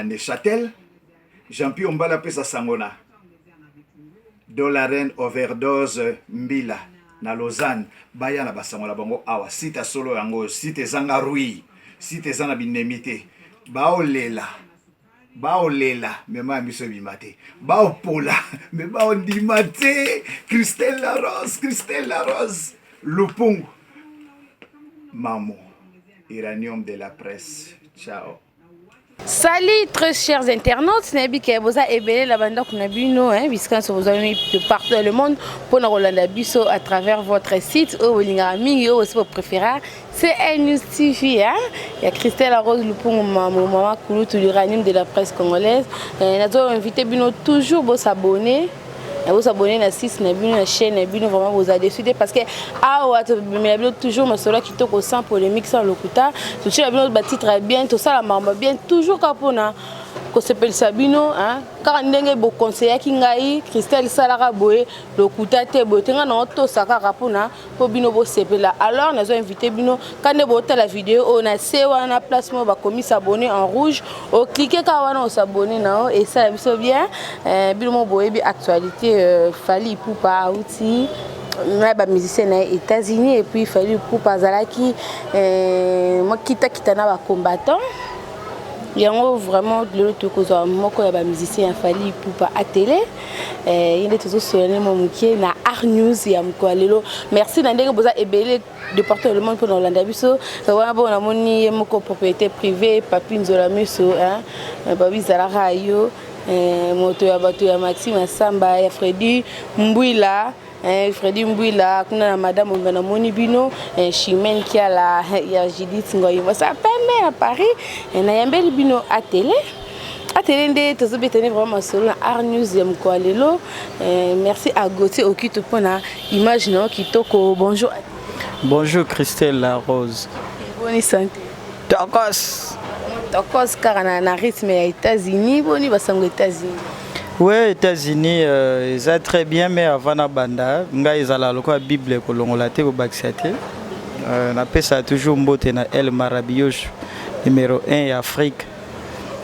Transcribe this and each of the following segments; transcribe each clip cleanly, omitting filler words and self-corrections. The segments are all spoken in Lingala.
Neuchâtel, Jean-Pierre Ombala apesa sango na Dolaren overdose mbila na Lausanne, baya na basango na bango awa. Site ya solo yango oyo, site ezanga rouille, site eza na binemi te. Baolela, baolela, me mayi ya miso ebima te. Baopola, me baondima te. Christelle la Rose, Christelle la Rose, Lupungu, Mamu, Uranium de la presse. Ciao. Salut très chers internautes, nayebi ke boza ebele na bandako na bino hein, bisika nyonso bozwami de partout dans le monde mpona kolanda biso à travers votre site oyo bolingaka mingi oyo osi bopréféra CN News TV hein, ya Christelle Rose Lupungu mama mama kulutu l'uranium de la presse congolaise. Eh, nazo invité bino toujours bosabonner bosabonner na site na bino, na chaîne na bino, vraiment boza déçu te parce que awa tobimela bino toujours masolo ya kitoko, sans polémique, sans lokuta. Totiela bino batitre ya bien, tosala makambo bien toujours kaka mpona kosepelisa bino, kaka ndenge bokonseyaki ngai: Christelle, salaka boye, lokuta te, boye te. Ngai naotosa kaka mpona mpo bino bosepela. Alors nazo invité bino ka nde botala video oyo, na se wana place moko bakomi s'abonner en rouge, oclique kaka wana, osabonner na yo, esala biso bien. Bino mo boyebi actualité, Fally Ipupa auti na bamusicien na ye États-Unis, et puis Fally Ipupa azalaki mokitakita na bacombattant yango. Vraiment lelo tokozwa moko ya bamusicien ya Fally Ipupa atele ye nde tozosola mwa moke na Art News ya mokolo ya lelo. Merci na ndenge boza ebele de partout le monde mpona kolanda biso wana. Bo namoni ye moko propriété privée, Papi Nzola Miso, babi ezalaka yo moto ya bato ya Maxime Asamba, ya Fredi Mbwila, Fredi Mbwila kuna na madame Omba. Namoni bino, Chimene Kiala ya Judith Ngoyimbo sa pembe na Paris. Nayambeli bino atele atele nde tozobetani vraiment masolo na Art News ya mokolo ya lelo. Merci à Gautier Okito mpona image na yo kitoko. Bonjour. Bonjour Christelle La Rose. Boni santé? Tokos. Tokos kaka na rythme ya États-Unis. Boni basango États-Unis? Oui, États-Unis eza très bien, mais avant na banda, ngai ezala lokola Bible, kolongola te, kobakisa te. Napesa toujours mbote na El Maravilloso numéro 1 ya Afrique.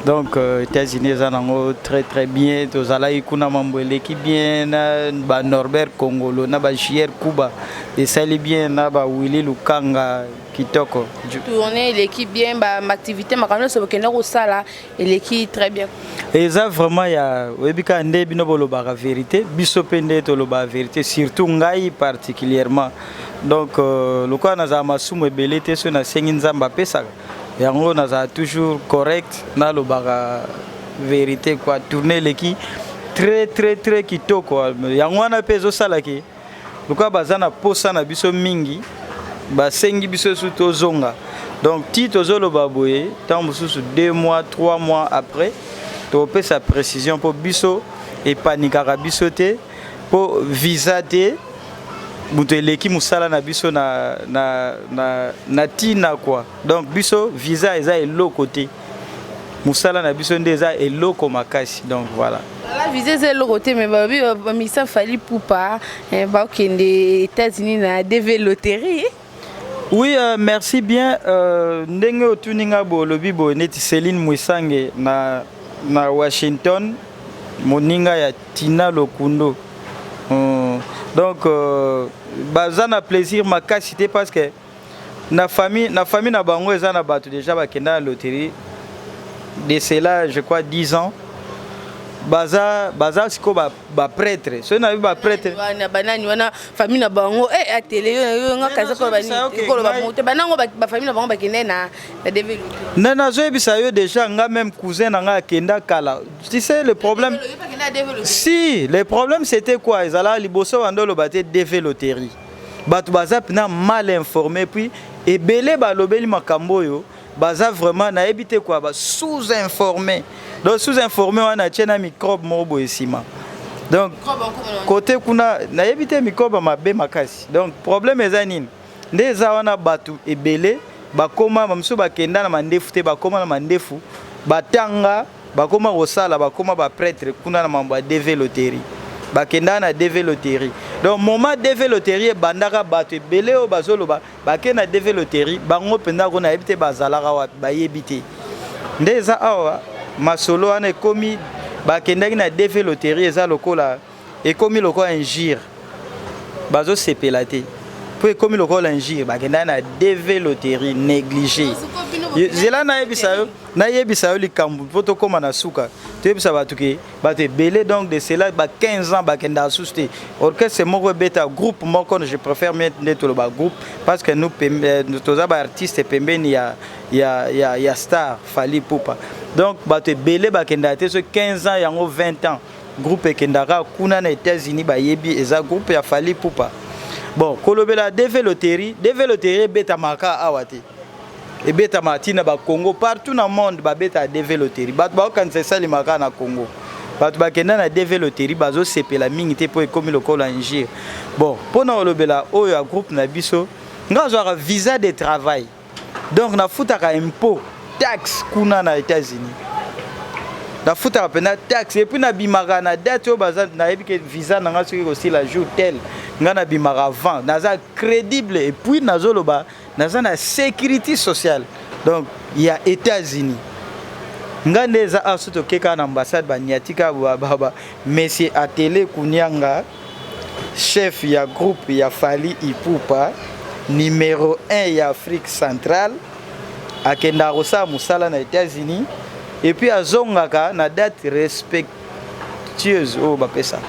Donc États-Unis eza nango très très bien. Tozalaki kuna, mambo eleki bien na ba Norbert Kongolo, na ba JR Kuba, esali bien na ba Willy Lukanga, kitoko. Tournée eleki bien, baactivité, makambo nyonso bokende kosala eleki très bien. Eza vraiment ya oyebi kaka nde bino bolobaka vérité, biso mpe nde tolobaka vérité, surtout ngai particulièrement. Donc lokola nazala masumu ebele te, so nasengi Nzambe apesaka yango, nazala toujours correct, nalobaka vérité quoi. Tournée eleki très très très kitoko. Yango wana mpe ezosalaki lokola baza na posa na biso mingi, basengi biso su tozonga. Donc ti tozoloba boye, ntango mosusu 2 mois, 3 mois après, topesa précision, mpo biso epanikaka biso te mpo visa te. Moto eleki mosala na biso na ntina quoi. Donc biso visa eza eloko te, mosala na biso nde eza eloko makasi. Donc voilà. Voilà, visa eza eloko te, mais balobi bamisa Fally Ipupa bakende États-Unis na DV loterie. Oui, merci bien. Ndenge otuni nga boye, olobi boye neti Céline Mwisange na Washington, moninga ya Tina Lokundo. Donc baza na plaisir makasi te parce que na famille na bango eza na bato déjà bakenda na loterie de cela, je crois, 10 ans. Baza sikoyo baprêtre, soki nayebi baprêtre. Wana banani wana, famille na bango atele yo nga kaza koloba te, banango bafamille na bango bakende na DV. Nde nazoyebisa yo déjà, nga même cousin na nga akenda kala. Tu sais le problème, si le problème c'était quoi? Ezalaka liboso bando oloba te DV loterie, bato baza mpena mal informé, puis ebele balobeli makambo oyo baza vraiment nayebi te quoi, ba sous informé. Donc sous informé wana atie na microbe moko boye nsima. Donc côté kuna nayebi te, microbe mabe makasi. Donc problème eza nini? Nde eza wana bato ebele bakóma, bamosusu bakenda na mandefu te, bakóma na mandefu, batanga, bakóma kosala, bakóma baprêtre kuna na mambo ya DV loterie, bakenda na DV loterie. Donc moment DV loterie ebandaka, bato ebele oyo bazoloba bakende na DV loterie, bango mpenza ko nayebi te bazalaka wapi, bayebi te. Nde eza awa. Masolo wana ekomi bakendaki na DV loterie, eza lokola ekomi lokola injure, bazosepela te mpo ekomi lokola injure. Bakendaki na DV loterie négligé. Zela nayebisa yo, nayebisa yo likambo mpo tokóma na suka. Toyebisa bato ke bato ebele, donc de cela ba 15 ans bakendaka susu te. Orchestre moko ebeta, groupe moko, je préfère mieux nde toloba groupe, parce que nous toza baartiste pembeni ya star Fally Ipupa. Donc bato ebele bakendaka te. So 15 ans yango, 20 ans, groupe ekendaka kuna na États-Unis, bayebi eza groupe ya Fally Ipupa. Bon, kolobela DV loterie, DV loterie ebetamaka awa te, ebetamaka ntina bacongo partout na monde. Babetaka DV loterie, bato baokanisa esalemaka na Congo. Bato bakenda na DV loterie bazosepela mingi te mpo ekomi lokola injure. Bon, mpona kolobela oyo ya groupe na biso, nga azwaka visa de travail, donc nafutaka impôt, taxe kuna na États-Unis, nafutaka mpenza taxe et puis nabimaka na date oyo baza. Nayebi ke visa na nga soki kosila jour tel, nga nabimaka avant. Naza crédible et puis nazoloba naza na sécurité sociale, donc ya États-Unis. Nga nde eza awa, so toke kaka na ambassade, baniati kaka monsieur Atele Kunianga, chef ya groupe ya Fally Ipupa, numéro 1 ya Afrique centrale, akendaka kosala mosala na États-Unis et puis azongaka na date respectueuse oyo bapesaka.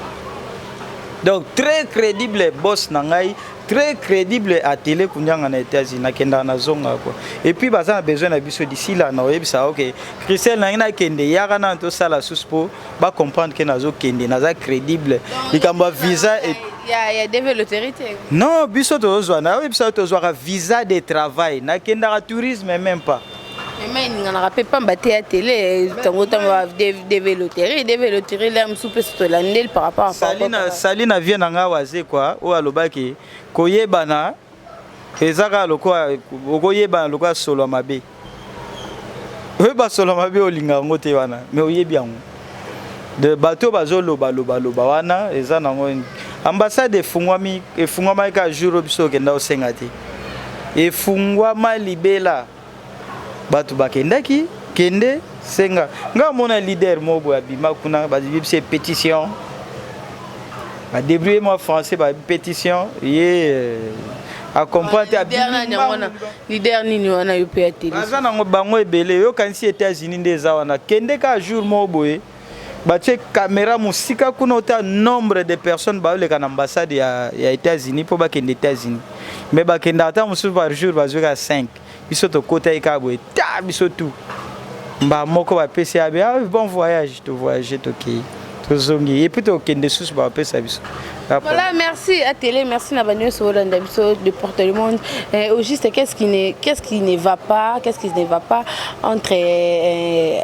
Donc très crédible, boss na ngai très crédible, Atele Kunianga na États-Unis, nakendaka, nazongaka quoi. Et puis baza na besoin na biso d'ici là. Na oyebisaka ok, Christelle, nangi nakende, yaka nanu tosala susu mpo bacomprendre ke nazokende, naza crédible. Likambo ya visa Ya DV loterie te? Non, biso tozozwa, nayebisa, tozwaka visa de travail, nakendaka tourisme même pas. Mema eninganaka mpe pamba te ya tele ntango ntango DV loterie, DV loterie la mosusu mpe tolandeli par rapport. Sali na vie na ngai waze kwa oyo alobaki koyebana eza kaka lokola okoyebana lokola solo ya mabe. Oyeba solo ya mabe, olinga yango te wana, mais oyebi yango de bato oyo bazolobaloba wana. Eza nango ambassade efungwami, efungwamaki kaka jour oyo biso okenda osenga te, efungwama libela. Bato bakendaki kende senga. Nga mona leader moko boye abima kuna, bayebisi pétition, badébrouille mwa français, bapétition ye acomprendre te. Leader nini wana yo mpe ya tele? Baza nango bango ebele. Yokanisi États-Unis nde eza wana. Kende kaka jour moko boye, batie caméra mosika kuna, ota nombre de personnes baoleka na ambassade ya États-Unis mpo bakende États-Unis. Mais bakendaka ata mosusu par jour bazwi kaka 5. Biso tokota ye kaka boye, ta biso tu mba moko bapesi abe: "Ah, bon voyage." Tovoyage, tokei, tozongi et puis tokende susu, bapesa biso. Voilà, merci à télé, merci na banyo olanda biso de partout le monde. Au juste, qu'est-ce qui ne va pas, qu'est-ce qui ne va pas entre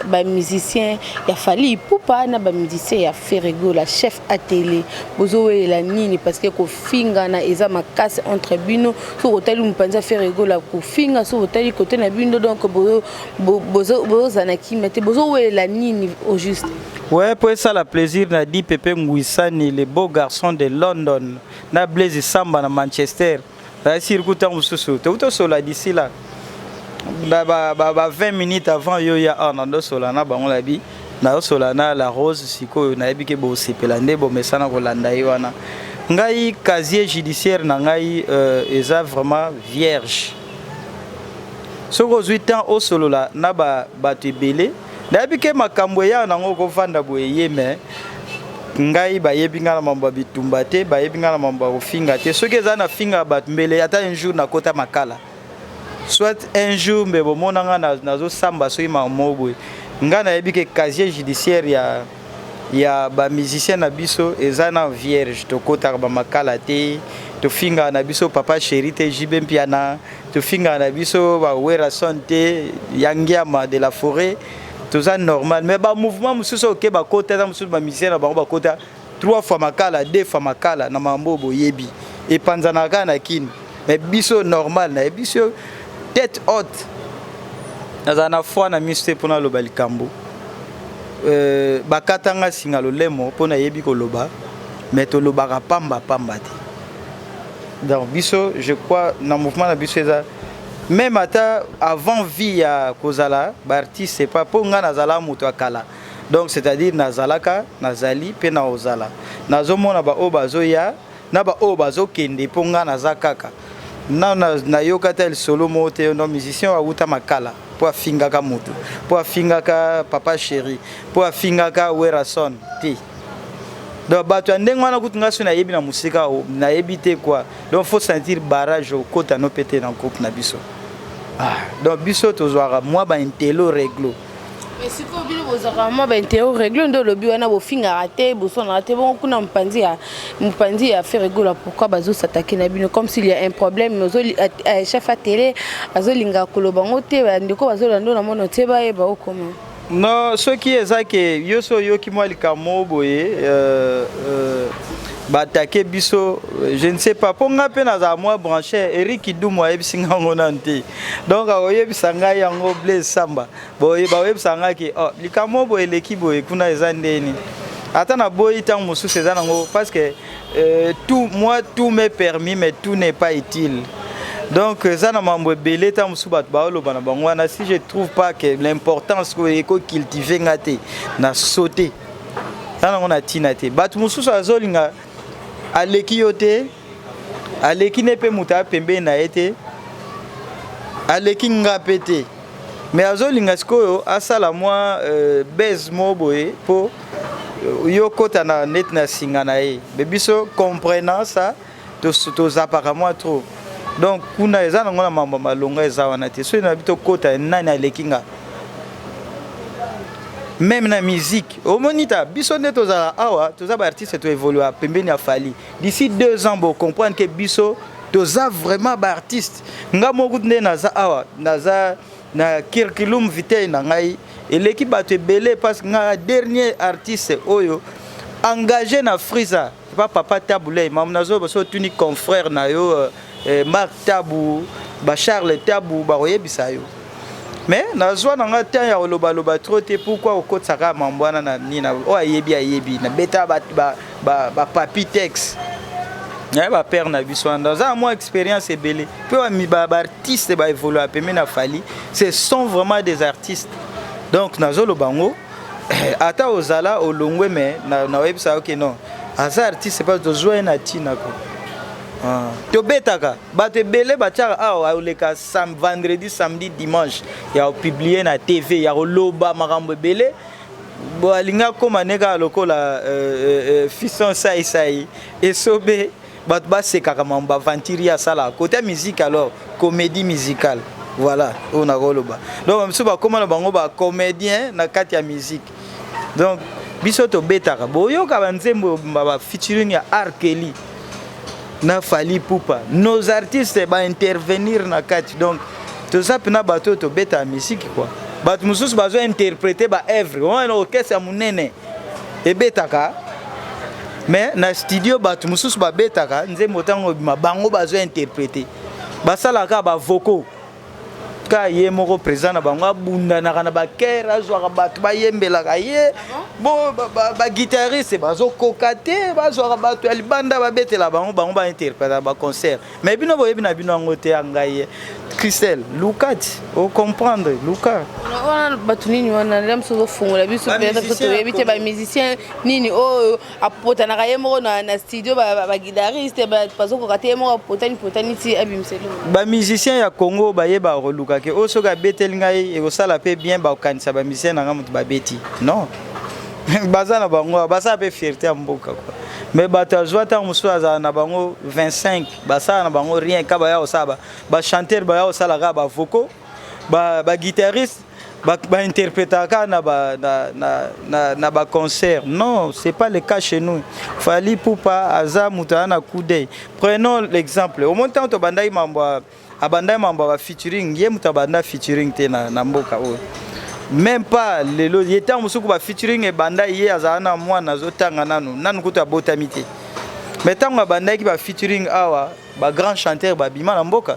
ba musicien ya Fally Ipupa na ba musicien ya Ferre Gola, chef à télé? Bozo la nini? Parce que ko finga na eza makasi entre bino. So otali mupanza Ferre Gola ko finga, so otali côté na bino, donc bozo bozo bozo na kimia te. Bozo la nini au juste? Ouais, pour ça la plaisir na dit Pepe Ngouissani, le beau garçon de London, na Blaise Samba na Manchester. Na sir kuta mususu. To to sola d'ici là. Ba ba ba, ba 20 minutes avant yo ya ah na ndo sola na bango la bi. Na sola na la rose sikoyo na yebi ke bo sepela nde bo mesana kolanda ye wana. Ngai casier judiciaire na ngai eza vraiment vierge. Soki ozwi temps osolola na ba bato ebele, nayebi ke makambo eya nango kovanda boye ye. Me ngai bayebi ngai na mambo ya bitumba te, bayebi ngai na mambo ya kofinga te. Soki eza na finga bato, mbele ata un jour nakota makala, soit un jour mbe bomona ngai nazosamba. Soki makambo boye, ngai nayebi ke casier judiciaire ya bamusicien na biso eza na vierge. Tokotaka bamakala te, tofingaka na biso papa chéri te, JB Mpiana, tofingaka na biso bawerason te, ya ngiama de la forêt. Toza normal. Mais bamouvement mosusu oke bakota, eza mosusu bamusicien na bango bakota trois fois makala, deux fois makala na makambo oyo boyebi epanzanaka kaka na kini. Mais biso normal, nayebi biso tête haute, nazala na foi na miso te mpona aloba likambo. Bakatanga singa lolemo mpo nayebi koloba, mais tolobaka pamba pamba te. Donc biso, je crois, na mouvement na biso eza Même ata avant vie ya kozala baartiste, pas mpo ngai nazala moto ya kala. Donc c'est-à-dire nazalaka, nazali mpe na ozala, nazomona baoyo bazoya na baoyo bazokende, mpo ngai naza kaka na nayoka ta lisolo moko te. No musicien oyo awuta Makala mpo afingaka motu, mpo afingaka Papa Chéri, mpo afingaka Werason te. Donc bato ya ndenge wana kutu ngai so nayebi na mosika, nayebi te quoi. Donc faut sentir barrage okota no mpe te na groupe na biso. Ah, donc biso tozwaka mwa baintello réglo. Mais sikoyo bino bozwaka mwa baintello réglo nde olobi wana, bofingaka te, boswanaka te. Bongo kuna mopanzi ya Ferre Gola, pourquoi bazosatake na bino comme s'il y a un problème? Chef ya télé azolinga koloba ngo te. Bandeko bazolanda na mono te, bayeba okoma. Non, soki eza ke yo so oyoki mwa likambo boye, batake biso, je ne sais pas, mpo nga mpe nazala mwa branché. Eric Idumu ayebisi nga yango nanu te, donc akoyebisa ngai yango. Blaise Samba bakoyebisa ngai ke oh, likambo boye eleki boye kuna, eza ndeni. Ata naboyi, ntango mosusu eza nango parce que tout, moi, tout m'est permis mais tout n'est pas utile. Donc eza na mambo ebele, ntango mosusu bato baoloba na bango wana, si je trouve pas que l'importance oyo ekocultive nga te, na saute eza nango na ntina te. Bato mosusu azolinga, aleki yo te, aleki ne mpe moto aya pembeni na ye te, aleki nga mpe te, mais azolinga sikoyo asala mwa base moko boye mpo yo kota na neti na singa na ye. Mais biso, comprenant ça, tozapaka mwa trop. Donc kuna eza nango na mambo malonga eza wana te. Soki na bi tokota, nani aleki nga? Même na musique, omoni ta biso nde tozala awa, toza baartiste, toévolue pembeni ya Fally. D'ici 2 ans bocomprendre ke biso toza vraiment baartiste. Nga moko nde naza awa, naza na curriculum vitae na ngai eleki bato ebele, parce que nga dernier artiste oyo engagé na Frisa pa papa Tabu Ley. Mamu nazoyoba, so otuni confrère na yo Mark Tabu, baCharles Tabu, bakoyebisa yo. Mais nazwa na nga temps ya kolobaloba trop te. Pourquoi okotisaka mambo wana na nini? Oyo ayebi, ayebi. Nabeta bapapi texte naye, bapère na biso wana, aza na mwa expérience ebele mpe baartiste baévolue pembeni na Fally, ce sont vraiment des artistes. Donc nazoloba yango, ata ozala olongwe, mais naoyebisa yo ke non, aza artiste, parce tozwa ye na ntina ko. Tobetaka bato ebele batiaka awa, oleka vendredi, samedi, dimanche ya kopublier na TV, ya koloba makambo ebele. Bo alingi akóma ne kaka lokola Fiston Saisai Esobe, bato basekaka mambo baaventurier asalaka côté musique, alors comédie musicale, voilà oyo nakoloba. Donc biso bakóma na bango bacomédien na kati ya musique. Donc biso tobetaka, boyoka banzembo bafeaturing ya R. Kelly na Fally Ipupa, nos artistes baintervenir na kati. Donc toza mpena bato oyo tobetaka musique quoi. Bato mosusu bazointerpréter baœuvre wana, orchestre ya monene ebetaka, mais na studio bato mosusu babetaka nzembo. Ntango obima, bango bazointerpréter, basalaka bavocaux. Ka ye moko président na bango abundanaka na bakere, azwaka bato bayembelaka ye. Bo baguitariste bazokoka te, bazwaka bato ya libanda babetela bango, bango bainterpréter baconcert. Mais bino boyebi na bino yango te. Ya ngai ye Christelle, luka ti ocomprendre, luka. Wana bato nini wana? Nde mosusu ozofungola biso, peut-être toyebi te bamusicien nini oyo apotanaka ye moko na studio, baguitariste bazokoka te, ye moko apotani potani ti abimiseli. Bamusicien ya Congo bayeba koluka ke oyo soki abeteli ngai ekosala mpe bien, bakokanisa bamusicien na ngai moto babeti. Non, baza na bango, basala mpe fierté ya mboka quoi. Mais bato azwa ntango mosusu azala na bango 25, basala na bango rien ka baya kosala bachanteur, baya kosala kaka bavocaux, baguitariste bainterprétaka na baconcert. Non, c'est pas le cas chez nous. Fally Ipupa aza moto aza na coup d'œil. Prenons l'exemple, au moins ntango tobandaki mambo, abandaki mambo ya bafeaturing, ye moto abanda featuring te na mboka oyo, même pas lelo. Ye ntango mosuku bafeaturing ebanda, ye azala na mwana azotanga nanu, nanu kutu abotami te. Mais ntango abandaki bafeaturing awa, bagrand chanteur babima na mboka.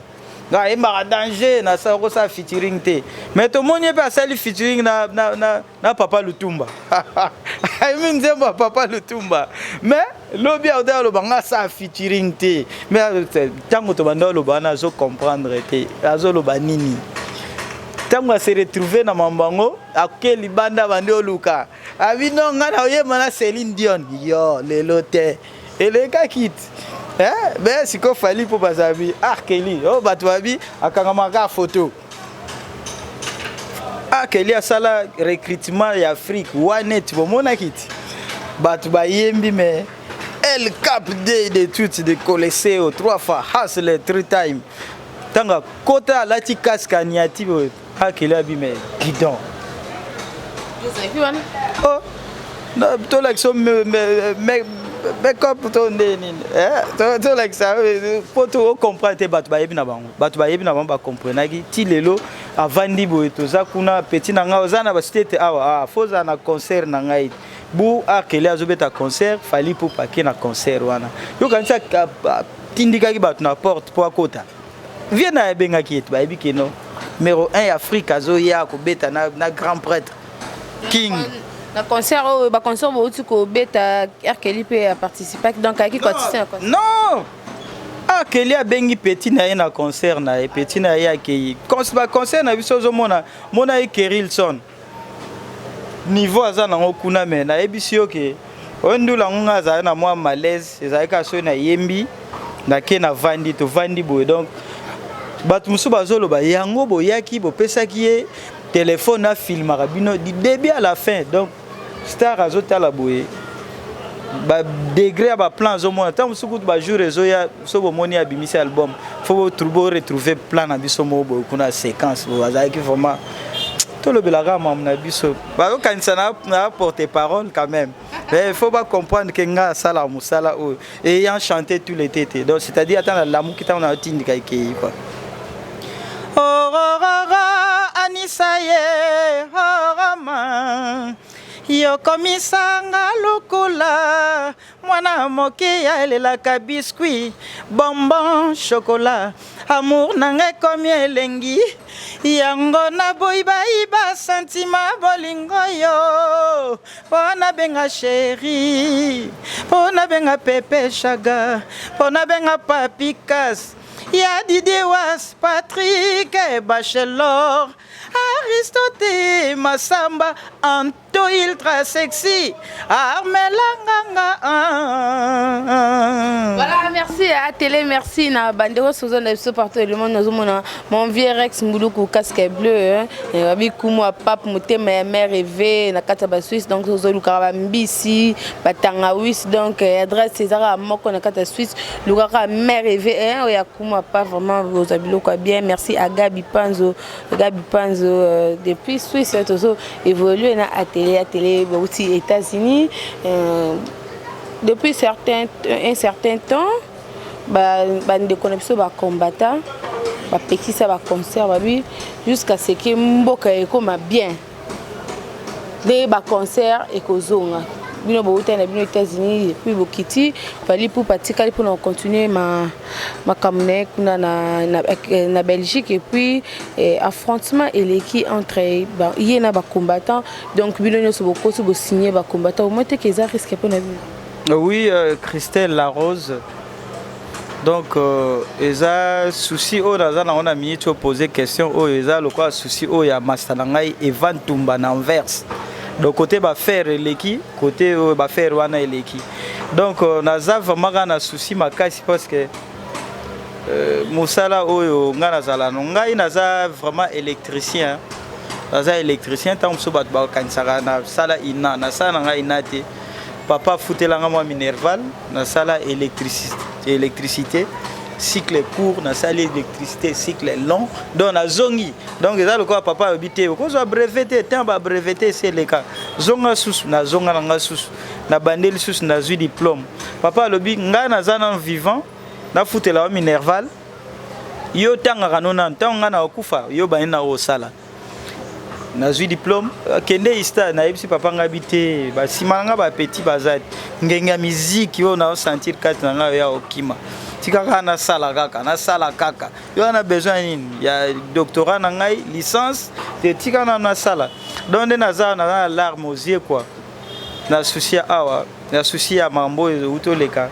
Nga ayembaka danger na sa kosala featuring te. Mais tomoni ye mpe asali featuring na, na, na, na papa Lutumba. Ayembi nzembo ya papa Lutumba. Mais lobi auta aloba nga asala featuring te. Mais ntango tobanda oloba wana azo comprendre te. Azoloba nini? Ntango ase retrouver na mambo yango, ake libanda bandi oluka. Abi non nga na oyemba na Celine Dion. Yo lelo te. Elekaki ti. Eh, mais sikoyo Fally mpo bazabi R. Kelly, oh bato babi akangamaka photo. R. Kelly asala recrutement ya Afrique wanet bomonaki ti. Bato bayembi mais El Cap D de tout de Coliseo trois fois hustle three time. Tanga kota alati casque aniati boye. R. Kelly abi mais guidon. Oh, tolakisa makeup to nde nini tolakisa mpo to ocomprendre te. Bato bayebi na bango, bato bayebi na bango, bacomprenaki ti lelo. Avandi boye, toza kuna, petit na ngai oza na basite ete awa ah, fo ozala na concert na ngai bu. R. Kelly azobeta concert, Fally Ipupa ake na concert wana. Yokanisi atindikaki bato na porte mpo akota vie na ye, abengaki ete bayebi keno numéro 1 ya Afrique azoya kobeta na grand prêtre King. Na concert oyo, baconcert bouti kobeta, R. Kelly mpe aparticipaki, donc ayaki koassister na concert? Non, R. Kelly abengi petit na ye na concert na ye, petit na ye akei baconcert na biso. Ozomona mona ye Kerilson, niveau aza nango kuna. Me nayebisi yo ke oyo ndula yango, nga azali na mwa malaise, ezalaki kaka soki nayembi, nake navandi, tovandi boye. Donc bato mosusu bazoloba yango, boyaki bopesaki ye telefone afilmaka bino du début à la fin. Donc star azotala boye, badegré ya baplan azomona. Ntango mosusu kutu bajour ezoya, so bomoni abimisi album, fo boretrouve plan na biso moko boye kuna, séquence boye. Bazalaki vraiment, tolobelaka mamu na biso, bazokanisa na porte parole quand même, mais il faut bacomprendre ke nga asala mosala oyo ayant chanté tout l'été te. Donc c'est-à-dire ata nalamuki, ntango naotindika ekei quoi. Orororo anisa ye oroma yokomisanga lokola mwana moke alelaka biscuit, bonbon, chocolat. Amour nanga ekomi elengi, yango naboyi bayiba sentiment bolingo yo, mpo nabenga chéri, mpo nabenga pepe chaga, mpo nabenga papikas ya Didier Was, Patrik Bachelor, Aristote Masamba, Anto ultra sexy, Armelanganga. Voilà, merci à Télé, merci na bandeko Suzanne na biso partout le monde. Nazomona mon vieux Rex Mbuluku, casque bleu, babi kumu pape motema ya mère Eve na kati ya Basuisse. Donc ozolukaka bambisi, batangawisi, donc adresse ezaka moko na kati ya Suisse, lukaka mère Eve oyo ya kumu pa, vraiment ozwa biloko ya bien. Merci à Gabi Panzo, Gabi Panzo depuis Suisse. Tozo évoluer na atelier, atelier bauti États-Unis depuis un certain temps. Bandeko na biso bacombattant bapekisa baconcert, babi jusqu'à ce que mboka ekoma bien nde baconcert ekozonga. Bino boutai na bino États-Unis, et puis bokiti, Fally Ipupa atikali mpona kocontinue makambo na ye kuna na Belgique. Et puis affrontement eleki entre ye na bacombattant. Donc bino nyonso bokosi bosigne bacombattant, omoi teke eza risque mpo na bino? Oui, Christelle Larose, donc eza souci oyo naza nango na miniti opose question oyo, eza lokola souci oyo ya masta na ngai Evan Tumba na Anvers. Donc côté baaffaire eleki, côté oyo baaffaire wana eleki. Donc naza vraiment kaka na souci makasi parce que mosala oyo ngai nazala no, ngai naza vraiment électricien, naza électricien. Ntango mosusu bato bakanisaka nasala ina, nasala na ngai ina te. Papa afutelanga mwa minerval, nasala électricité cycle court, nasali électricité cycle long, donc nazongi. Donc eza lokola papa alobi te, okozwa brevet te, te babrevet te, esi eleka, zonga susu. Nazonga na nga susu, nabandeli susu, nazwi diplôme. Papa alobi ngai naza nano vivant, nafutela wa minerval, yo tangaka no nano, ntango ngai nakokufa yo bandi na osala. Nazwi diplôme, kende ista. Nayebisi papa ngai bi te, basima na ngai bapeti baza ngenge ya miziki oyo naosentir kati na ngai ya okima. Tika kaka nasala kaka, nasala kaka. Yo wana besoin nini ya doctorat na ngai, licence te, tika nanu nasala. Donc nde naza naza na larme aux yeux quoi, na souci ya awa, na souci ya makambo oyo euti oleka.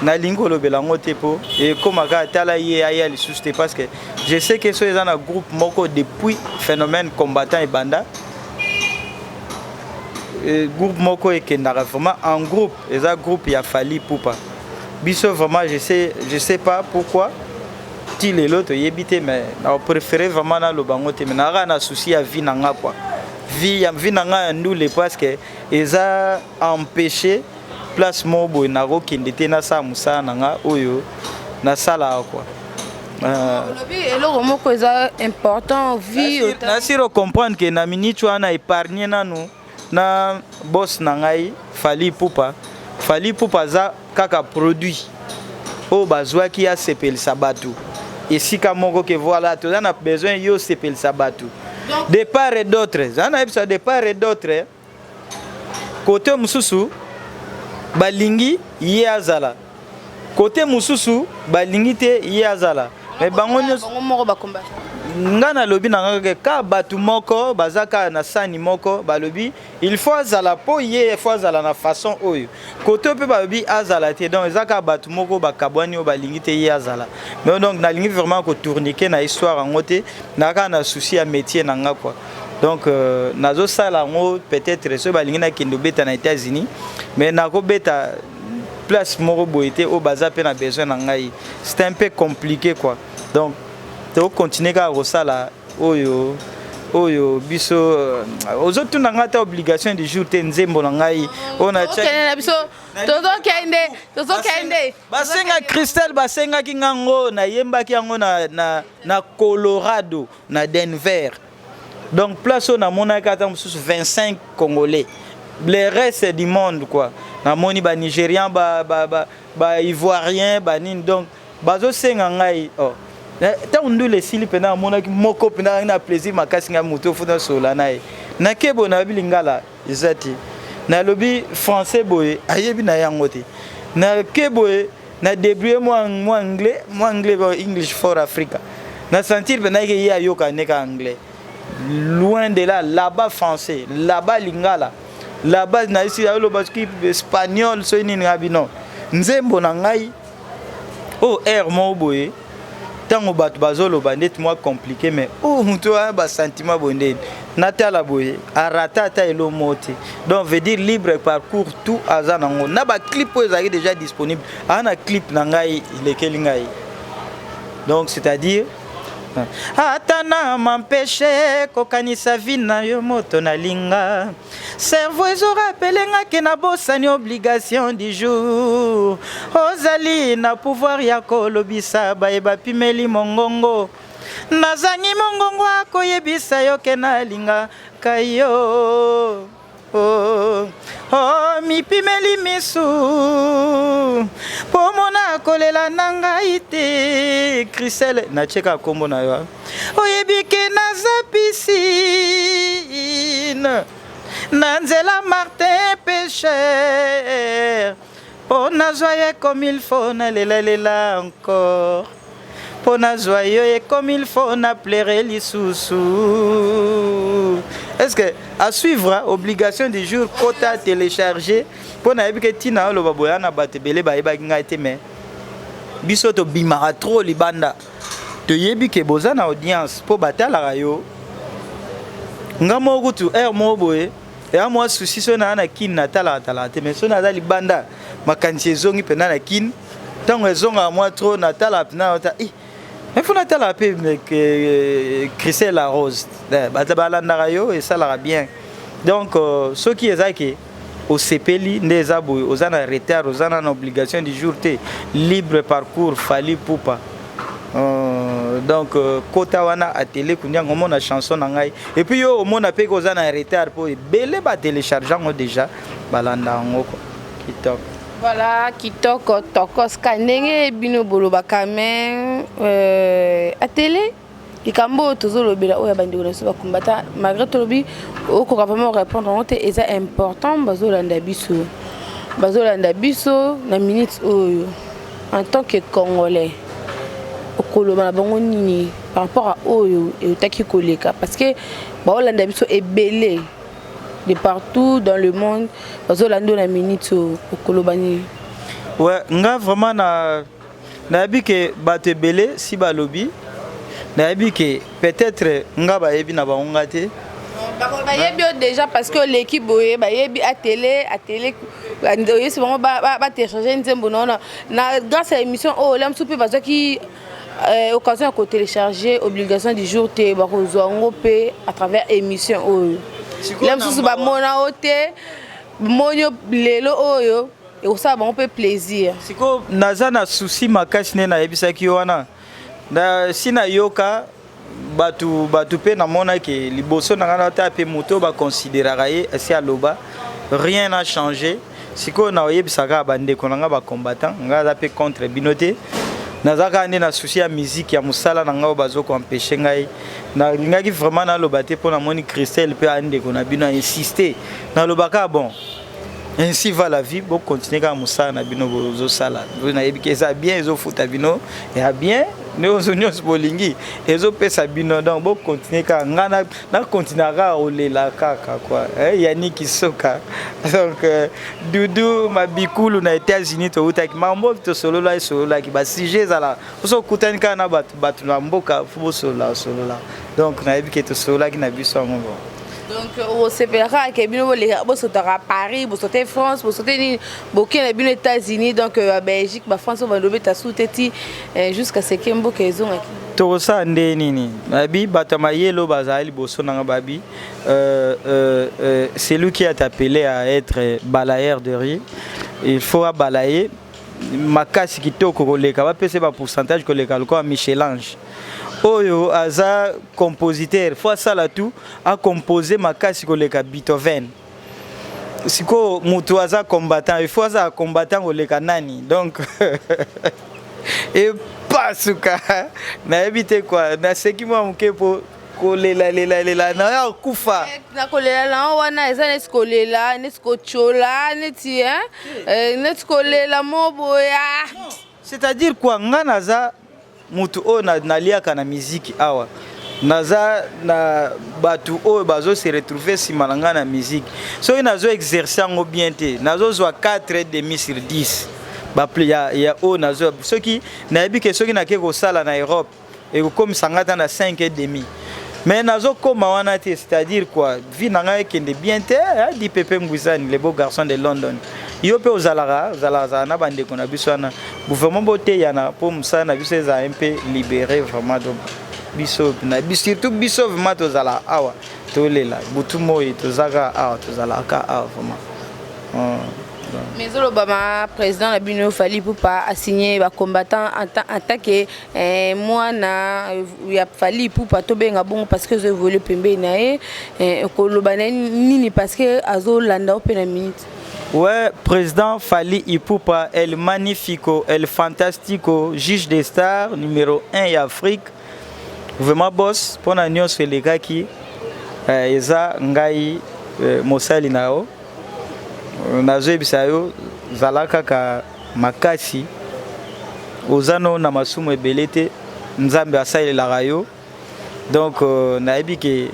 Nalingi kolobela yango te mpo ekóma kaka tala ye aya lisusu te, parce que je sais que so eza na groupe moko depuis phénomène combattant ebanda, groupe moko ekendaka vraiment en groupe, eza groupe ya Fally Ipupa. Biso vraiment, je sais pas pourquoi ti lelo toyebi te, mais na préféré vraiment naloba yango te, mais nakaka na souci ya vie na nga quoi, vie ya vie na nga ya ndule, parce que eza empêché place moko boye, nakokende te, nasala mosala na nga oyo nasalaka quoi. Olobi eloko moko eza important, vie. Nasiri comprendre ke na minute wana épargne nanu na boss na ngai Fally Ipupa. Fally Ipupa aza kaka produit oyo bazwaki asepelisa bato esika moko ke voilà, toza na besoin yo osepelisa bato de part et d'autre. Eza nayebisa de part et d'autre, côté mosusu balingi ye azala, côté mosusu balingi te ye azala, mais bango nyonso bango moko bakombata. Nga nalobi na nga kaka ka bato moko baza kaka na sani moko, balobi il faut azala mpo ye faut azala na façon oyo, côté mpe balobi azala te. Donc eza kaka bato moko bakabwani oyo balingi te ye azala. Mais donc nalingi vraiment kotourniquer na histoire yango te, na kaka na souci ya métier na nga quoi. Donc nazosala yango, peut-être soki balingi nakende obeta na États-Unis, mais nakobeta place moko boye te oyo baza mpe na besoin na ngai, c'est un peu compliqué quoi. Donc tokontinue kaka kosala oyo biso ozotuna ngai ata obligation du jour te, nzembo na ngai oyo. Tozokende na biso, tozokende, tozokende. Basenga Christelle, basengaki ngango, nayembaki yango na Colorado, na Denver. Donc place oyo namonaki ata mosusu 25 Congolais, le reste du monde quoi, namoni Banigérian, Baivoirien, ba banini. Donc bazosenga ngai, oh. Ntango ndula esili mpenza, namonaki moko mpenza na plaisir makasi. Ngai moto ofunda sola na ye, nake boye, nayebi lingala eza te, nalobi français boye, ayebi na yango te. Nake boye, na débrouille mwa anglais, mwa anglais, English for Africa. Na sentir mpenza ke ye ayoka neka anglais, loin de là, là-bas français, là-bas lingala, là-bas nayesi ayoloba soki espagnol, soki nini. Ngabi non, nzembo na ngai oyo aire moko boye, ntango bato bazoloba ndeti mwa compliqué, mais oyo moto wana basentiment boye, ndeni natala boye, arata ata elo moko te. Donc veut dire libre parcours, tout aza nango na baclip oyo ezalaki déjà disponible, aza na clip na ngai elekeli ngai. Donc c'est-à-dire ata na mampeshe kokanisa vie na yo, moto nalinga, cerveau ezorappeler nga ke nabosani obligation du jour. Ozali na pouvoir ya kolobisa baye bapimeli mongongo, nazangi mongongo akoyebisa yo ke nalingaka yo. Oh, oh, mipimeli misu mpo mona kolela na ngai te. Christelle, natieka nkombo na yo, oyebi ke naza piscine na nzela Martin Pêcheur, mpo nazwa ye comme il faut, nalelalela encore mpo nazwa yo ye comme il faut, na pleurer lisusu. Est ce que à suivre obligation du jour, kota télécharger, mpo nayebi ke ntina oloba boya na bato ebele bayebaki ngai te, mais biso tobimaka trop libanda, toyebi ke boza na audience mpo batalaka yo. Nga moko kutu aire moko boye eya mwa souci, soki naa na Kine natalaka talaka te, mais soki naza libanda, makanisi ezongi mpenza na Kine. Ntango ezongaka mwa trop, natalaka mpenza ota mais faut natalaka mpe Christelle La Rose, bato balandaka yo, esalaka bien. Donc soki eza ke osepeli nde eza boye, oza na retard, oza na obligation du jour te, libre parcours Fally Ipupa. Donc kota wana atele kundi yango, omona chanson na ngai, et puis yo omona mpe koza na retard mpo ebele batélécharge yango déjà, balanda yango quoi. Kitoko. Voilà, kitoko, tokoska ndenge bino bolobaka. Mais atele likambo oyo tozolobela, oyo ya bandeko na biso bakombata, malgré tolobi okoka vraiment répondre yango te, eza important. Bazolanda biso, bazolanda biso na minute oyo. En tant que Congolais, okoloba na bango nini par rapport à oyo eutaki koleka? Parce que baolanda biso ebele de partout dans le monde, bazolanda na minute oyo, okoloba nini? Ouais, nga vraiment na nayebi ke bato ebele si balobi, nayebi ke peut-être nga bayebi na bango nga te. Bayebi yo déjà parce que oleki boye, bayebi atele atele, oyesi bango batélécharge nzembo na na grâce à émission oyo. Olia mosusu mpe bazwaki occasion ya kotélécharger Obligation du jour te, bakozwa yango mpe à travers émission oyo. Lia mosusu bamona o te, moni lelo oyo, ekosala bango mpe plaisir. Sikoyo naza na souci makasi nde nayebisaki yo wana na si nayoka bato mpe namonaki liboso na ngai nata mpe moto oyo baconsidéraka ye esi aloba, rien n'a changé. Sikoyo naoyebisaka kaka bandeko na ngai bacombattant, ngai aza mpe contre bino te, naza kaka nde na souci ya musique, ya mosala na ngai oyo bazokoempêche ngai. Nalingaki vraiment naloba te mpo namoni Christelle mpe andeko na bino ainsiste, nalobaka bon, ainsi va la vie. Bocontinue kaka mosala na bino bozosala, nayebi ke eza bien, ezofuta bino ya bien, nyonso nyonso bolingi ezopesa bino, donc bocontinue kaka. Ngai nakontinue kaka kolela kaka quoi, Yaniki Soka. Donc Dudu Mabikulu na États-Unis, toutaki makambo tosolola, esololaki basujet ezala oso okutani kaka na bato, bato na mboka fo bosolola solola, donc nayebi ke tosololaki na biso yango bon. Donc osepelaka ke bino bosotaka Paris, bosote France, bosote nini, boke na bino États-Unis, donc Babelgique, Bafrance oyo bandobeta su te ti jusqu'à ce que mboka ezongaki. Tokosala nde nini? Babi bato ya mayele oyo bazali liboso nanga babi celui qui est appelé à être balayeur de riz, il faut abalayer makasi kitoko koleka, bapesa bapourcentage koleka lokola Michel-Ange. Oyo aza compositeur, fo asala tout acompose makasi koleka Beethoven. Sikoyo moto aza combattant, il faut azala combattant koleka nani? Donc epasuka, nayebi te kua naseki mwa moke mpo kolelalelela na yo akufa. Na kolela na wana eza neti kolela, neti kotyola, neti neti kolela mo boya. C'est-à-dire quoi, nga naza motu oyo naliaka na miziki awa, naza na bato oyo bazose retrouve nsima na ngai na musique. Soki nazo exerce yango bien te, nazozwa 4 demi sur 10 ya oyo nazo. Soki nayebi ke soki nake kosala na Europe, ekokomisa ngai ata na 5 et demi, mais nazokóma wana te. C'est-à-dire quoi, vie na ngai ekende bien te. Di Pepe Ngwisani, le beau garçon de London, yo mpe ozalaka ozalaka zala na bandeko na biso wana, vraiment boteyana mpo mosala na biso ezala mpe libéré vraiment. Donc biso na surtout biso vraiment tozala awa, tolela butu moi, tozaka awa, tozalaka awa vraiment. Mais ezolobama président na bino Fally Ipupa asigné bacombattant en tant que mwana ya Fally Ipupa, tobenga bongo parce que ezoévolue pembeni na ye. Koloba na ye nini? Parce que azolanda o mpe na minute. Ouais, président Fally Ipupa, El Magnifico, El Fantastico, juge des stars numéro 1 ya Afrique. Vraiment boss, mpona nyonso elekaki, eza ngai mosali na yo, nazoyebisa yo zala kaka makasi, oza no na masumu ebele te, Nzambe asalelaka yo. Donc nayebi ke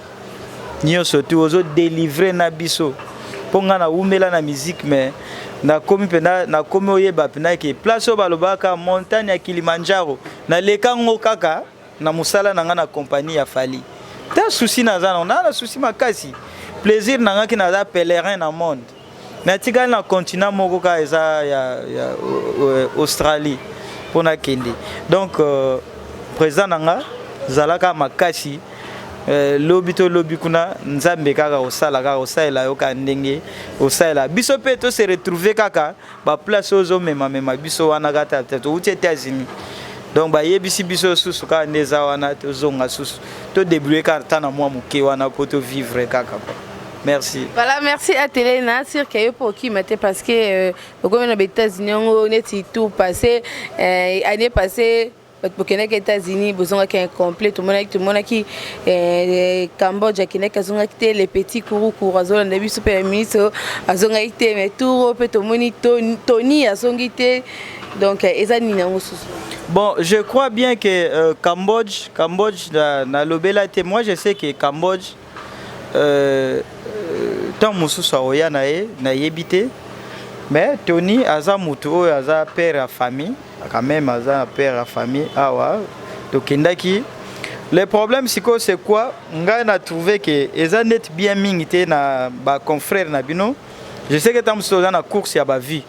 nyonso tu ozodélivre na biso, mpo ngai nawumela na musique, mais nakomi mpenza, nakomi oyeba mpenza ke place oyo balobaka montagne ya Kilimanjaro, naleka ngo kaka na mosala na ngai na compagnie ya Fally. Ta souci naza nango, naa na souci makasi, plaisir na ngaki naza pèlerin na monde, natikali na continent moko kaka eza ya Australie mpo nakende. Donc président na nga, zalaka makasi, lobi to lobi kuna Nzambe kaka osala, kaka osalela yo kaka ndenge osalela biso mpe tose retrouve kaka baplace oyo ozomemamema biso wana. Kaka touti États-Unis, donc bayebisi biso susu kaka nde eza wana, tozonga susu, todébrouille kaka ta na mwa moke wana mpo tovivre kaka quoi. Merci. Voilà, merci à Télé na sûr que yo po okima te parce que okomi na États-Unis yango neti tour passé, année passée bato bokendaki États-Unis, bozongaki incomplet. Tomonaki Cambodge akendaki, azongaki te. Le petit Kurukuru azolanda biso mpe ya ministre, azongaki te. Mais tour oyo mpe tomoni Tony azongi te. Donc eza nini yango susu? Bon, je crois bien que Cambodge, na lobela te. Moi, je sais que Cambodge, tant mosusu akoya na ye, nayebi te. Mais Tony aza mutu oyo aza père ya famille, quand même aza père ya famille. Awa tokendaki. Le problème sikoyo, c'est quoi? Ngai na trouvé que eza neti bien mingi te na baconfrère na bino. Je sais que ntango mosusu oza na course ya bavie,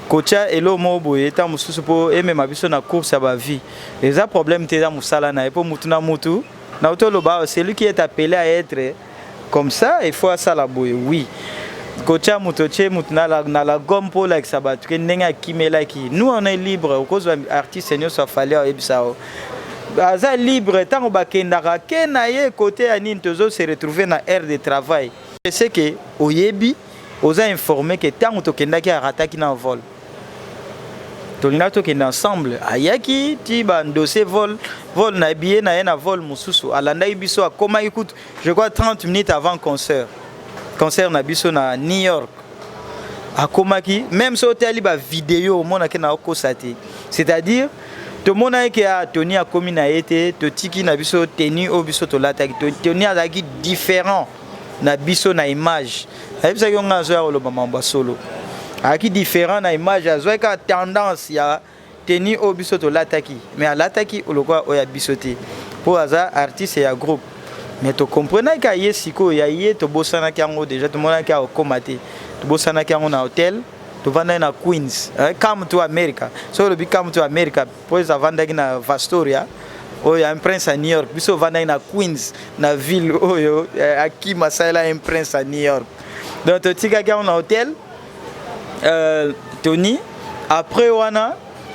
kotya eloko moko boye ntango mosusu mpo emema biso na course ya bavie, eza problème te, eza mosala na ye. Mpo mutu na mutu na toloba, celui qui est appelé à être comme ça, il faut asala boye. Oui, kotya moto, otie motu na la gomme mpo olakisa bato ke ndenge akimelaki. Nous, on est libre. Okozwa artiste nyonso afali, ayebisa o aza libre. Ntango bakendaka ke na ye kote ya nini, tozo se retrouver na aire de travail. Je sais que oyebi, oza informé ke ntango tokendaki, arataki na vol. Tolingaki tokende ensemble, ayaki ti badossier vol na billet na ye na vol mosusu, alandaki biso, akomaki kutu, je crois, 30 minutes avant concert na biso na New York. Akomaki même so otali bavideo, omonaki na okosa te. C'est-à-dire tomonaki ke a Tony akomi na ye te, totiki na biso tenue oyo biso tolataki. Tony azalaki différent na biso na image. Ayebisaki yo, ngai azoya koloba mambo ya solo. Azalaki différent na image, azwaki kaka tendance ya tenue oyo biso tolataki, mais alataki lokola oyo ya biso te, mpo aza artiste ya groupe. Mais tokomprenaki aye sikoyo ya ye, tobosanaki yango déjà. Tomonaki akokóma te, tobosanaki yango na hotel. Tovandaki na Queens, Come to America. Soki olobi Come to America, mpo eza avandaki na Vastoria oyo ya Prince ya New York. Biso ovandaki na Queens, na ville oyo akima asalela un prince ya New York. Donc totikaki yango na hotel. Tony après wana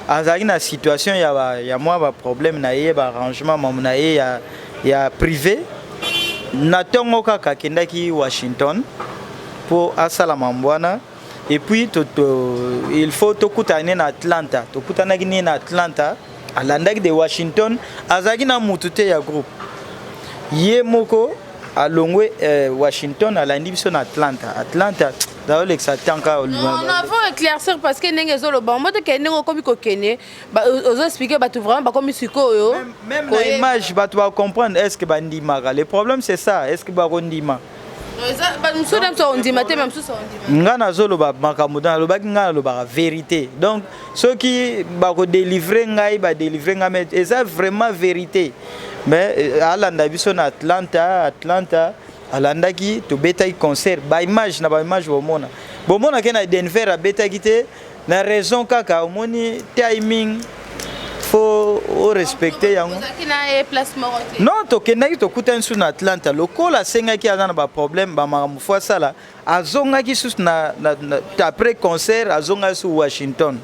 azalaki na situation ya mwa baproblème na ye, baarrangement mamu na ye ya privé. Na ntongo kaka akendaki Washington mpo asala mambo wana. Et puis il faut tokutana ne na Atlanta. Tokutanaki ne na Atlanta. Alandaki de Washington, azalaki na mutu te ya groupe, ye moko alongwe Washington, alandi biso na Atlanta. Atlanta azolekisa tanka. Non, non, faut éclaircir, parce que ndenge ezoloba mo tokende, ndenge okomi kokende, ozoexpliquer bato vraiment bakomi sikoyo. Même na image, bato bacomprendre. Est ce que bandimaka? Le problème, c'est ça: est ce que bakondima? Mosusu na biso ondima te, mosusu ondima. Nga nazoloba makambo, nalobaki, nga nalobaka vérité. Donc soki bakodélivre ngai, badélivre ngai, mais eza vraiment vérité. Mais alanda biso na Atlanta. Atlanta alandaki, tobetaki concert. Baimage na baimage, bomona, bomonake na Denver abetaki te, na raison kaka omoni timing, faut orespecte yango. Non, tokendaki, tokutani susu na Atlanta. Lokola asengaki, aza na baproblème, bamakambo fo asala, azongaki susu na après concert, azongaki susu Washington.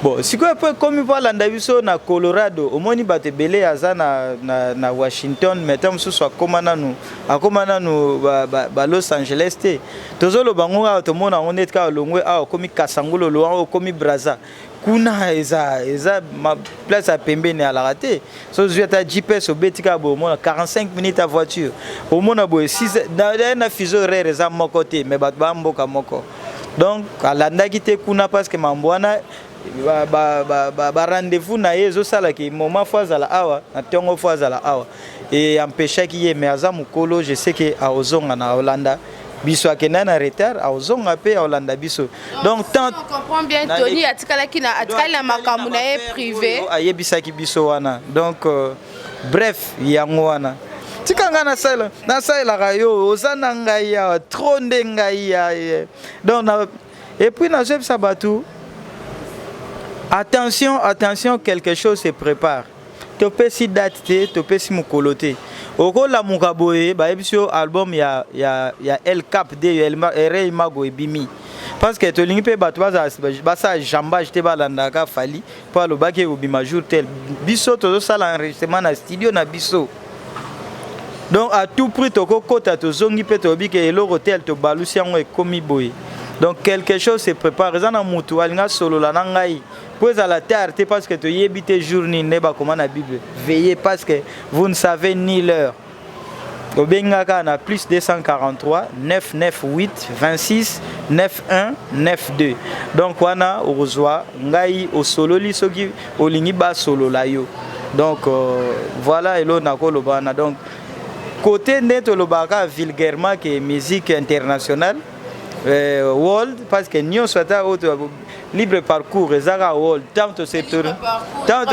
Bon, sikoyo mpo ekomi mpo alanda biso na Colorado. Omoni bato ebele aza na Washington, mais ta mosusu akóma nanu ba Los Angeles te. Tozoloba ngo awa, tomona yango neti kaka longwe awa, okomi Kasangulu, wana okomi Braza. Kuna eza place ya pembeni, alaka te. So ozwi ata GPS, obeti kaka boye, omona 45 minutes ya voiture. Omona boye na fuseau horaire eza moko te, mais bato bamboka moko. Donc alandaki te kuna parce que mambo wana, barendez-vous na ye ezosalaki moment fo azala awa na ntongo, fo azala awa, e empêchaki ye. Mais aza mokolo, je sais ke aozonga na Olanda biso. Akendaki na retard, aozonga mpe aolanda biso. Donc tant on comprend bien, Tony atikalaki na, atikali na makambo na ye privé. Ayebisaki biso wana. Donc bref, yango wana. Tika ngai nasalelaka yo, oza na ngai awa trop nde ngai ya. Donc et puis nazoyebisa bato: attention, attention, quelque chose se prépare. Topesi date te, topesi mokolo te. Okolamuka boye, bayebisi yo album ya El Cap de Rey Mago ebimi, parce que tolingi mpe bato basala jambage te, balandaka Fali mpo alobaki ekobima jour tel. Biso tozosala enregistrement na studio na biso. Donc à tout prix tokokota, tozongi mpe toyebi ke eloko tel tobalusi yango, ekomi boye. Donc quelque chose se prépare. Eza na mutu alingi asolola na ngai mpo ezala tard te, parce que toyebi te jour nini. Nde bakoma na Bible: veillez parce que vous ne savez ni l'heure. Obengi nga kaka na plus 243 998 26 91 92. Donc wana okozwa ngai, osololi soki olingi basolola yo. Donc voilà elo nakoloba wana. Donc côté nde tolobaka vulgairement que musique internationale, world, parce que nyonso ata oyo libre parcours eza kaka world. Tant to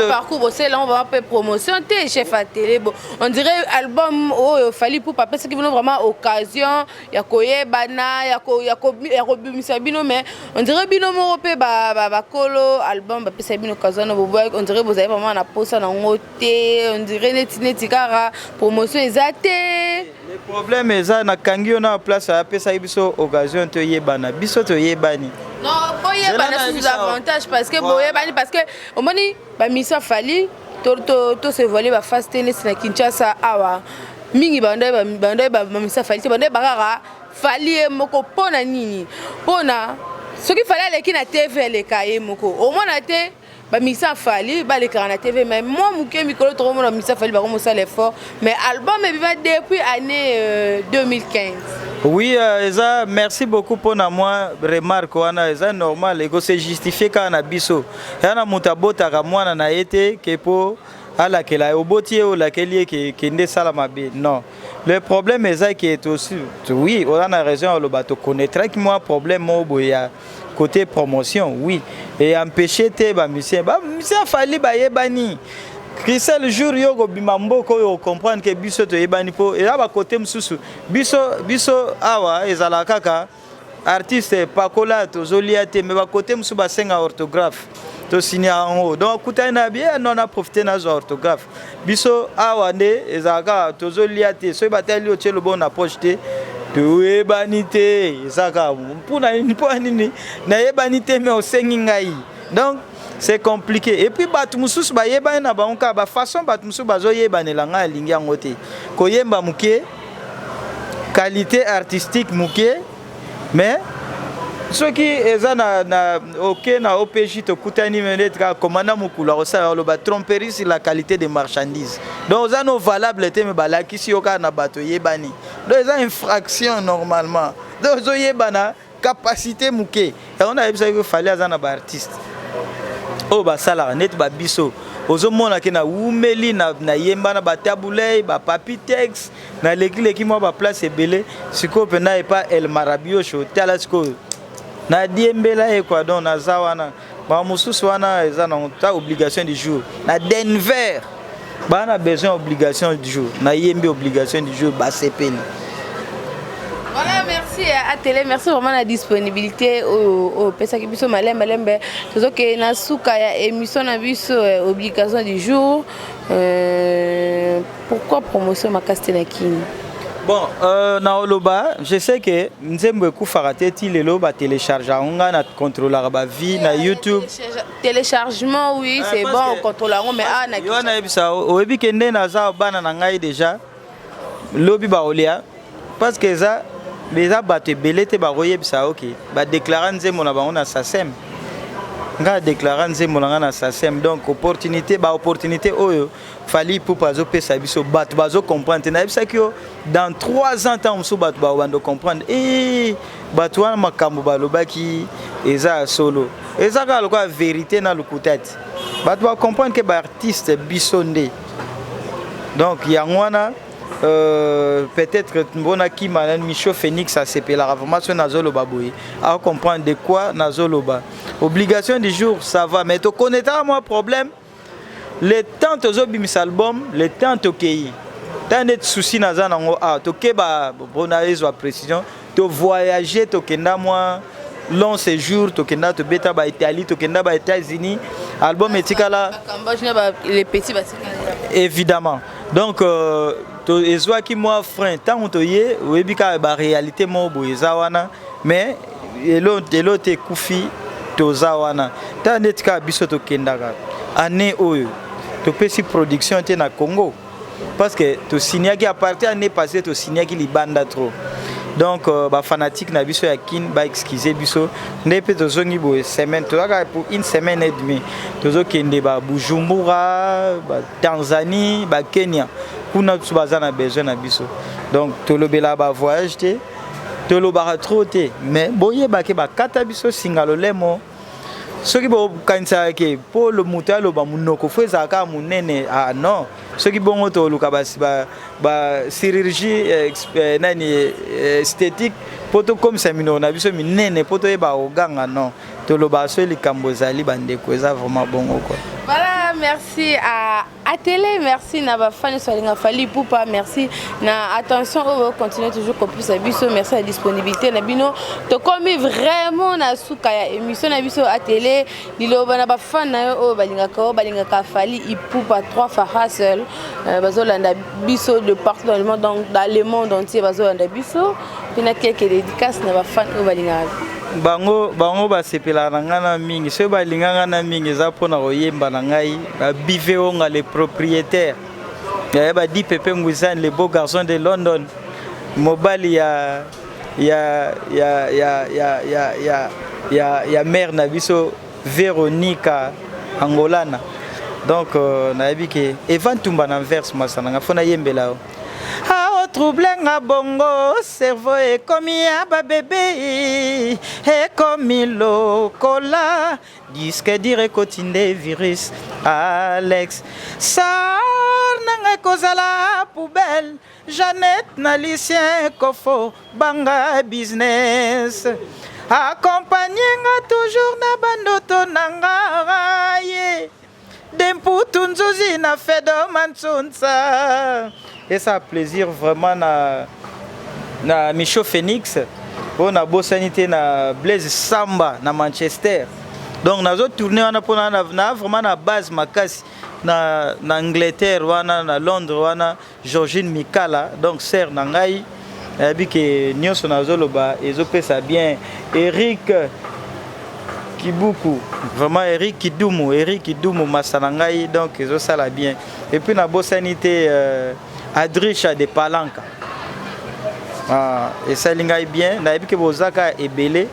parcours bosala yango vraiment mpe promotion te, chef ya télé. Bon, on dirait album oyo Fally Ipupa apesaki bino vraiment occasion ya koyebana, ya kobimisa bino, mais on dirait bino moko mpe bakolo album bapesaki bino occasion wana, boboyaki. On dirait bozali vraiment na posa nango te. On dirait neti kaka promotion eza te. Le problème eza, nakangi yo na place, apesaki biso occasion toyebana, biso toyebani. Non, boyebana susu davantage, parce que boyebani, parce que omoni bamission Fally to se voiler baface te. Neti na Kinshasa awa, mingi bando bamisa Fally te, bando kaka Fally ye moko. Mpo na nini? Mpona soki Fally aleki na TV, aleka ye moko, omona te bamisa Fally balekaka na TV. Mais mwa moke mikolo tokomona bamisa Fally bakomosala effort, mais album ebima depuis année 2015. Oui, eza, merci beaucoup mpona mwa remarque wana. Eza normal, ekose justifie kaka na biso. Eza na moto abotaka mwana na ye te ke mpo alakela ye, oboti ye, olakeli ye ke kende esala mabe. Non, le problème eza ke tosi, oui, oza na raison ya oloba toconnaîtraki mwa problème moko boye ya côté promotion, oui, et empêcher te bamusicien Fally bayebani. Christelle, jour yo kobima mboka oyo, ocomprendre ke biso toyebani, mpo eza bakote mosusu. Biso awa ezalaka kaka artiste pakola, tozolia te, me bakote mosusu basenga orthographe, tosinya yango. Donc akutani na bie non, na profite nazwa orthographe. Biso awa nde ezalaka tozolia te. Soki batali otie loboko na poche te, toyebani te. Eza kaka mpona nini? Mpona nini nayebani te? Me osengi ngai, donc c'est compliqué. Et puis bato mosusu bayebani na bango kaka bafaçon, bato mosusu bazoyebanela. Ngai alingi yango te, koyemba moke, qualité artistique moke, mais soki eza na oke na OPJ, tokutani neti kaka komanda mokulu akosala, oloba tromperie sur la qualité de marchandise. Donc oza no valable te, me balakisi yo kaka na bato oyebani. Donc eza infraction normalement. Donc ozoyebana, capacité moke. Yango nayebisaki, Fally aza na baartiste oyo basalaka neti babiso. Ozomona ke nawumeli nayemba na batabulei, bapapi tex, nalekileki mwa baplace ebele. Sikoyo mpenza epa El Marabiosho, tala sikoyo nadiembela ye quoi. Donc naza wana, makambo mosusu wana eza nango ta obligation du jour. Na Denver baa na besoin obligation du jour, nayembi obligation du jour, basepeli. Voilà, merci à Télé, merci vraiment la disponibilité au pesaki biso malembe malembe. Tozoke na suka ya émission na biso, obligation du jour. Pourquoi promotion makasi te na Kini? Bon, na oloba, je sais que nzembo ekufaka te ti lelo. Batélécharge yango, ngai na contrôlaka bavues na YouTube. Téléchargement, oui, c'est bon, on contrôle yango, mais ah na Yo nayebisa, oyebi ke nde naza bana na ngai déjà lobi baolia, parce que eza bato ebele te bakoyebisa. Oke, badéclara nzembo na bango na SACEM, ngai adéclara nzembo na ngai na SACEM. Donc opportunité, baopportunité oyo Fally Ipupa azopesa biso, bato bazocomprendre te. Nayebisaki yo, dans 3 ans, ntango mosusu bato bakobanda comprendre e bato wana makambo balobaki eza ya solo, eza kaka lokola vérité na lokuta te. Bato bacomprendre ke baartiste biso nde. Donc yango wana, peut-être mbona kima na Micho Phoenix asepelaka vraiment soki nazoloba boye, acomprendre de quoi nazoloba. Obligation du jour, ça va, mais tokonetaka mwa problème le temps tozobimisa album, le temps tokei ntango neti susi naza nango awa, tokeba mpona ezwa précision. Tovoyage, tokenda mwa long séjour, tokenda tobeta baItalie, tokenda baÉtats-Unis, album etikala. Les petits batikala. Évidemment. Donc ezwaki mwa frein ntango toye. Oyebi kaka baréalité moko boye eza wana, mais elo te ekufi, toza wana. Tala neti kaka biso tokendaka année oyo, topesi production te na Congo, parce que tosignaki à partir année passée, tosignaki libanda trop. Donc bafanatique na biso ya Kine baexcuse biso nde mpe tozongi boye semaine, tozaka pour une semaine et demie, tozokende baBujumbura, baTanzanie, baKenya. Kuna biso baza na besoin na biso. Donc tolobelaka ba voyage te, tolobaka trop te, mais boyeba ke bakata biso singa lolemo. Soki bokanisaka ke mpo moto aloba monoko fo ezala kaka monene, ah non. Soki bongo toluka ba, ba, ba chirurgie eh, eh, nani eh, esthétique mpo tokomisa minoko na biso minene mpo toyeba koganga, non. Tolobaka soki likambo ezali, bandeko, eza vraiment bongo quoi. Voilà, merci à Atélé, merci na ba fans balinga Fally Ipupa, merci na attention oyo continuer toujours kopesa biso, merci na disponibilité na bino. Tokomi vraiment na suka ya émission na biso. Atélé, liloba na ba fans na yo oyo balingaka, oyo balingaka Fally Ipupa 3 fois seul, bazolanda biso de partout dans le monde, donc dans le monde entier bazolanda biso, mpe na quelques dédicaces na ba fans oyo balingaka. Bango basepelaka na ngai na mingi. Soki balinga ngai na mingi, eza mpona koyemba na ngai. Babive onga le propriétaire yaya, badi Pepe Ngwizane, le beau garçon de London, mobali ya mare na biso Véronica Angolana. Donc nayebi ke Evan Tumba na Anvers, masa na ngai, fo nayembela yo. Aotrouble nga bongo, cerveau ekomi ya babebe, ekomi lokola disque dur ekoti nde virus. Alex sar na ngai kozala poubelle, Jeannette na Lucien Kofo banga business, accompagne nga toujours na bandoto na ngai demputu nzuzi na fedo mansunsa. Esa plaisir vraiment na Micho Phoenix oyo nabosani te, na Blaise Samba na Manchester. Donc nazotourne wana mpona na vraiment na base makasi na Angleterre wana, na Londres wana, Georgine Mikala, donc sœur na ngai, nayebi ke nyonso nazoloba ezopesa bien. Eric Kibuku, vraiment Eric Kidumu, Eric Kidumu, masa na ngai, donc ezosala bien. Et puis nabosani te Adricha de Palanka. Ah, esali ngai bien. Nayebi ke bozaka ebele,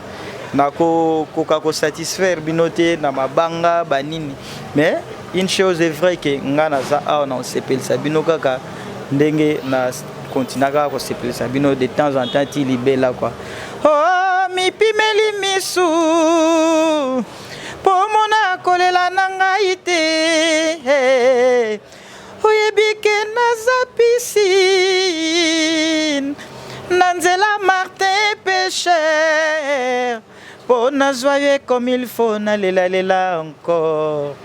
nakokoka kosatisfaire bino te na mabanga banini, mais une chose est vraie ke nga naza awa na kosepelisa bino kaka ndenge na continua kaka kosepelisa bino de temps en temps ti libela quoi. Oh, mipimeli misu mpo mona kolela na ngai te, oyebi ke naza piscine na nzela Martin Pécher, mpo nazwa yo comme il faut, nalelalela encore,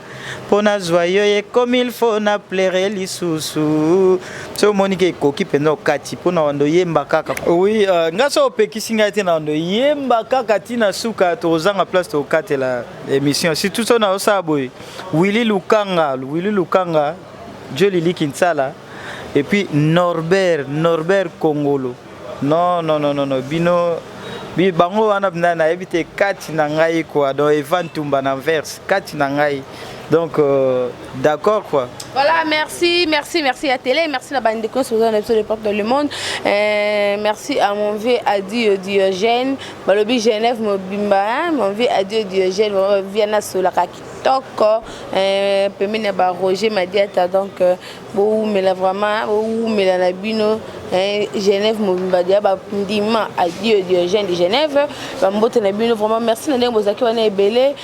mpo nazwa yo ye comme il faut, na pleurer lisusu. So omoni ke ekoki mpenza okati mpo na wando oyemba kaka. Oui, nga so opekisi ngai te, na wando yemba kaka ntina suka, tokozanga place tokatela émission, surtout so naosala boye. Willi Lukanga, Willi Lukanga, Jolili Kinsala et puis Norbert Kongolo. Non, non, non, non, non, bino bango wana nayebi te kati na ngai quoi. Donc Evan Tumba na verse kati na ngai, donc d'accord quoi. Voilà, merci, merci, merci à Télé, merci à bande de de porte dans le monde. Merci à mon vieux Adi Diogène, balobi Genève mobimba, hein, mon vieux Adi Diogène, viana solaka kitoko, pembeni ya ba Roger Madiata, donc bowumela vraiment, bowumela na bino, hein, Genève mobimba dia bandima Adi Diogène de Genève, bambote na bino vraiment, merci na ndenge bozalaki wana ebele.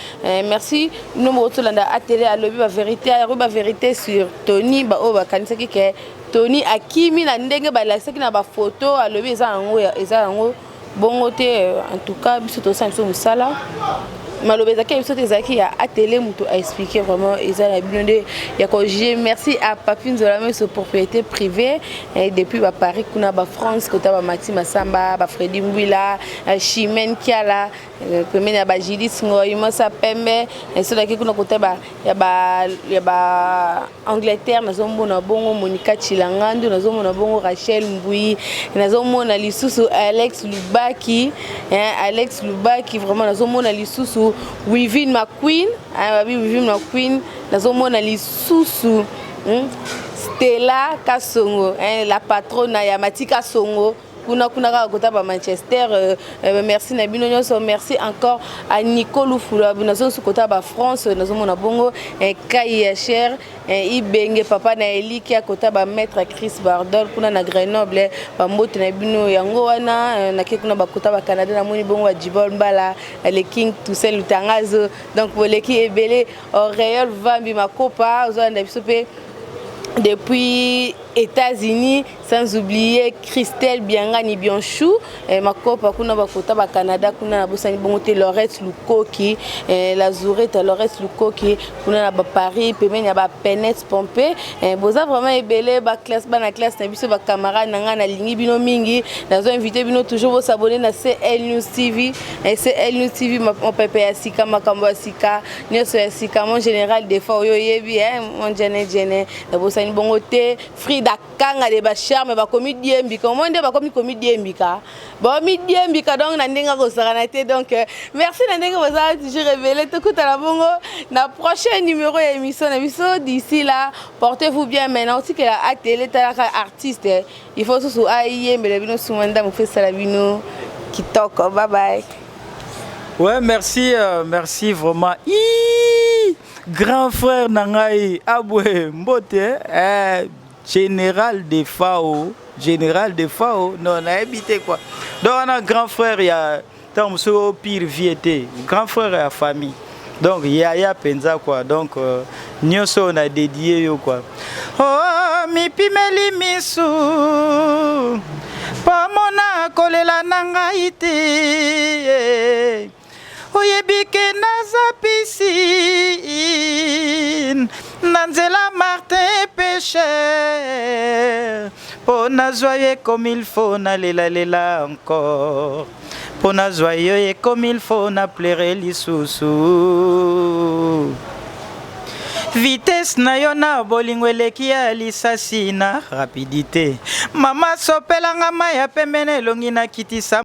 Merci bino botolanda Atele alobi ba vérité, alobi ba vérité sur Tony, ba oyo bakanisaki ke Tony akimi na ndenge balakisaki na bafoto, alobi eza yango, eza yango bongo te. En tout cas biso tosala biso mosala, maloba ezalaki ya biso te, ezalaki ya Atele, moto aexplique vraiment, eza na bino nde ya kojuge. Merci à Papi Nzola Meso, propriété privée depuis baparis kuna, bafrance kota, bamati Masamba, bafredi Mbwila, Chimene Kiala, pembeni ya bajudith Ngoi Mosa pembe, esolaki kuna kota ya ba Angleterre, nazomona bongo Monica Chilangandu, nazomona bongo Rachel Mbui, nazomona lisusu Alex Lubaki, hein, Alex Lubaki vraiment, nazomona lisusu Wivine McQueen, hein, babi Wivine McQueen, nazomona lisusu Stella Kasongo, hein, la patronne ya Mati Kasongo. Kuna kuna kaka kota ba Manchester. Merci na bino nyonso. Merci encore à Nico Lufula, nazo kota ba France, nazomona bongo Kai ya cher Ibenge, papa na Eliki, akota ba maître Chris Bardol kuna na Grenoble. Bambote na bino yango wana. Nake kuna bakota ba Canada, namoni bongo ba Jibol Mbala, le King Toussaint Lutangazo. Donc boleki ebele. Auréole Vambi Makopa, ozolanda biso mpe depuis États-Unis, sans oublier Christelle Biangani Bianchou, Makopa kuna bakota ba Canada kuna. Na bosani bongo te Lorette Lukoki, la Zourette Lorette Lukoki kuna na ba Paris, pembeni ya ba Penet Pompe. Boza vraiment ebele, ba classe, bana classe na biso, ba camarade na ngai, nalingi bino mingi. Nazo invité bino toujours bosabonner na CL News TV, CL News TV, mopepe ya sika, makambo ya sika, nyonso ya sika. Mon général des fois oyo oyebi, mon jene jene. Nabosani bongo te Frida Kanga de bacharme. Bakomi diembika omoi nde bakomi komidiembika, baomidiembika. Donc na ndenge akosakana te. Donc merci na ndenge bozala toujours ebele. Tokutana bongo na prochain numéro ya émission na biso. D'ici là, portez-vous bien. Maintenant otikela atele, talaka artiste, il faut susu ayembela bino suma ndambo fesala bino kitoko. Bye bye. Ouais, merci, merci vraiment. Iiii, grand frère na ngai, Abwe, mbote, général de FAO, général de FAO, non, nayebi te quoi. Donc, on a grand frère, il y a, tant mosusu pire vie te, grand frère ya famille. Donc, yaya penza quoi. Donc, nyonso on a dédié yo quoi. Oh, mipimeli misu, pamona kolela na ngai te. Oyebi ke naza piscine na nzela Martin Pêcheur, mpo nazwa ye comme il faut, nalelalela encore, mpo nazwa yo ye comme il faut, na pleurer lisusu. Vitesse na yo na bolingo eleki ya lisasi na rapidité. Mama, sopelanga mai ya pembe na elongi, nakitisa.